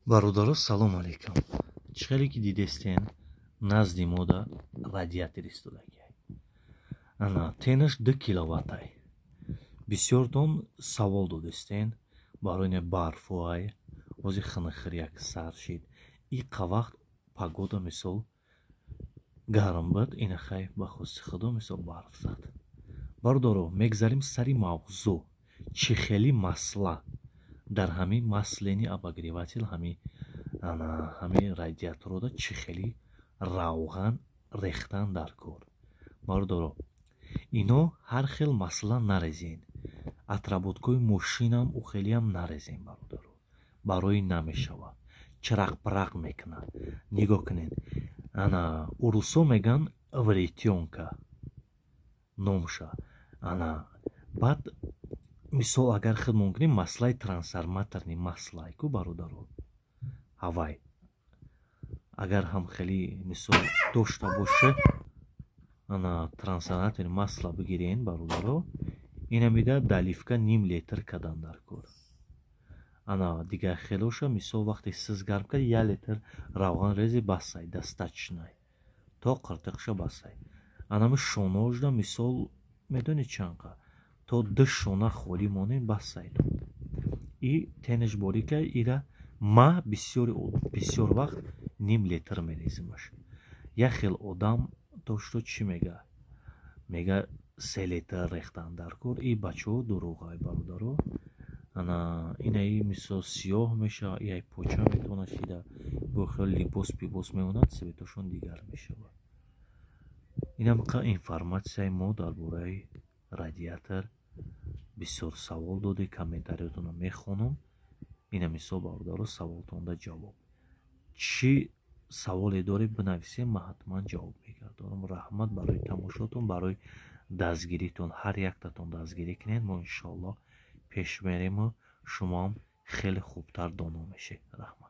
Бародаро, салом алейкум. Чӣ хеле ки дидестен, назди мода радиатор истодагиай. Ана тенаш 2 киловаттай. Бисёртон савол додестен барои не барфуай, ози хинахиряк сар шид. Иқа вақт погода, мисол, гарм буд, инахай, ба хости Худо, мисол, барф зад. Бародаро, мегзарем сари мавзӯъ. Чӣ хели масла дар ҳамин масляный обогреватель, ҳамин радиаторода чӣ хели равған рехтан дар кор? Бародаро, ино ҳар хел масла нарезен, отработкаҳои мошинам ухелиам нарезен, бародаро, барои намешавад, чирақпирақ мекунад. Нигоҳ кунед, ана урусо мегӯянд веретёнка номша. Ана баъд, мисол, агар худмон кунем, маслаи трансформаторный маслай ку, бародаро, ҳавай агар ҳам хеле, мисол, дошта боша, ана трансформаторный масла бигирен, бародаро, ина мида доливка ним литр кадан дар кор. Ана дигар хелоша, мисол, вақте сиз гарм кард, 1 литр равған рези, басай, достаточный, то қиртиқша басай. Анами шонаожда, мисол, медонед, чанқа то ду шона холӣ монем, басай. И тенеш борика ира ма бисёр вақт ним литр мерезимаш. Як хел одам то что чӣ мега? Мега, 3 литр рехтан дар кор. И бачаҳо дурӯғай, бародаро. Ана инаи, мисол, сиёҳ мешава, иай поча метавонад шида, бо хел либос пибос мемонад, цветошон дигар мешавад. Инам информатсияи мо дар бораи радиатор. Бисёр савол додед, комментариятонро мехонам. Ина, мисол, бародаро, саволтонда ҷавоб. Чӣ саволе доред, бинависед, ман ҳатман ҷавоб мегардонам. Раҳмат барои тамошотон, барои дастгиритон. Ҳар яктатон дастгирӣ кунед, мо иншоаллоҳ пеш мерему шумоам хеле хубтар доно мешед. Раҳмат.